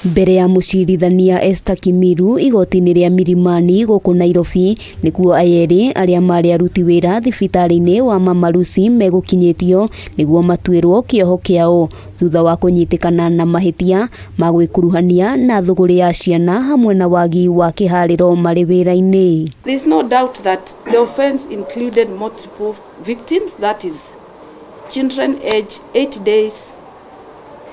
Mbere ya mũcirithania Esther Kimiru igoti-inĩ rĩa Milimani gũkũ Nairobi nĩkuo aya erĩ arĩa marĩ aruti wĩra thibitarĩ-inĩ wa Mama Lucy megũkinyĩtio nĩguo matuĩrwo kĩoho kĩao thutha wa kũnyitĩkana na mahĩtia ma gwĩkuruhania na thũgũrĩ ya ciana hamwe na wagi wa kĩharĩro marĩ wĩra-inĩ. There is no doubt that the offense included multiple victims, that is, children aged 8 days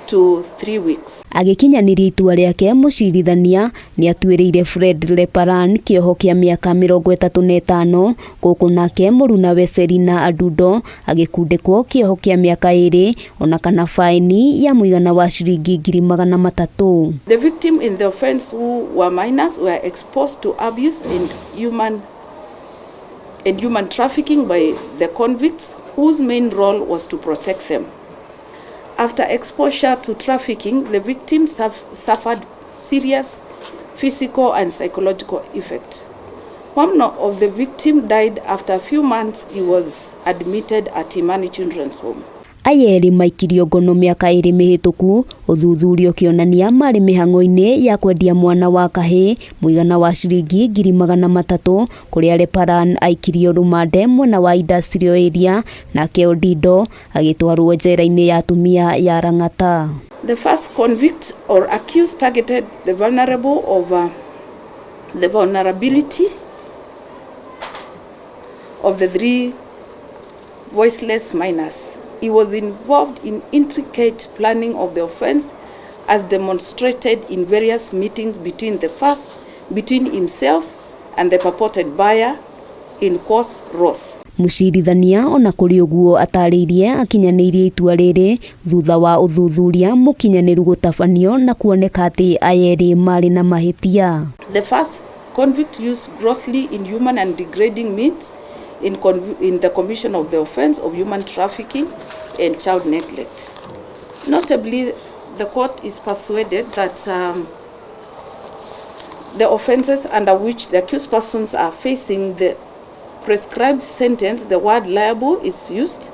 to 3 weeks. Agĩkinyanĩria itua rĩake, mũcirithania nĩatuĩrĩire Fred Leparan kĩoho kĩa mĩaka 35 gũkũ nake mũrunawe Selina Adundo agĩkundĩkwo kĩoho kĩa mĩaka 2 ona kana faĩni ya mũigana wa ciringi 300,000. The victim in the offense, who were minors, were exposed to abuse and human trafficking by the convicts, whose main role was to protect them. After exposure to trafficking, the victims have suffered serious physical and psychological effect. One of the victims died after a few months he was admitted at Imani Children's Home. Aya erĩ maikirio ngono mĩaka 2 mĩhĩtũku, ũthuthuria ũkĩonania marĩ mĩhang'o-inĩ ya kwendia mwana wa kahĩĩ mũigana wa ciringi 300,000 kũrĩa Leparan aikirio rũmande mwena wa Industrial Area nake Odindo agĩtwarwo njera-inĩ ya atumia ya Lang'ata. The first convict or accused targeted the vulnerable of the vulnerability of the three voiceless minors. He was involved in intricate planning of the offense as demonstrated in various meetings between himself and the purported buyer in Coast Ross. Mũcirithania ona kũrĩ ũguo atarĩirie akinyanĩirie itua rĩrĩ thutha wa ũthuthuria mũkinyanĩru gũtabanio na kuoneka atĩ aya erĩ marĩ na mahĩtia. The first convict used grossly inhuman and degrading means in the commission of the offense of human trafficking and child neglect. Notably, the court is persuaded that the offenses under which the accused persons are facing the prescribed sentence, the word liable is used.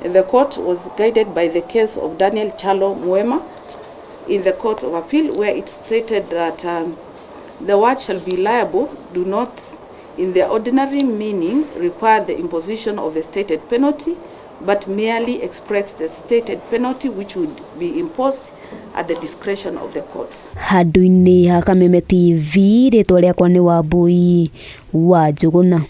And the court was guided by the case of Daniel Chalo Muema in the Court of Appeal, where it stated that the word shall be liable do not, in their ordinary meaning, require the imposition of the stated penalty, but merely express the stated penalty which would be imposed at the discretion of the court. Handũ-inĩ ha Kameme TV, rĩtwa rĩakwa nĩ Wambui wa Njũgũna.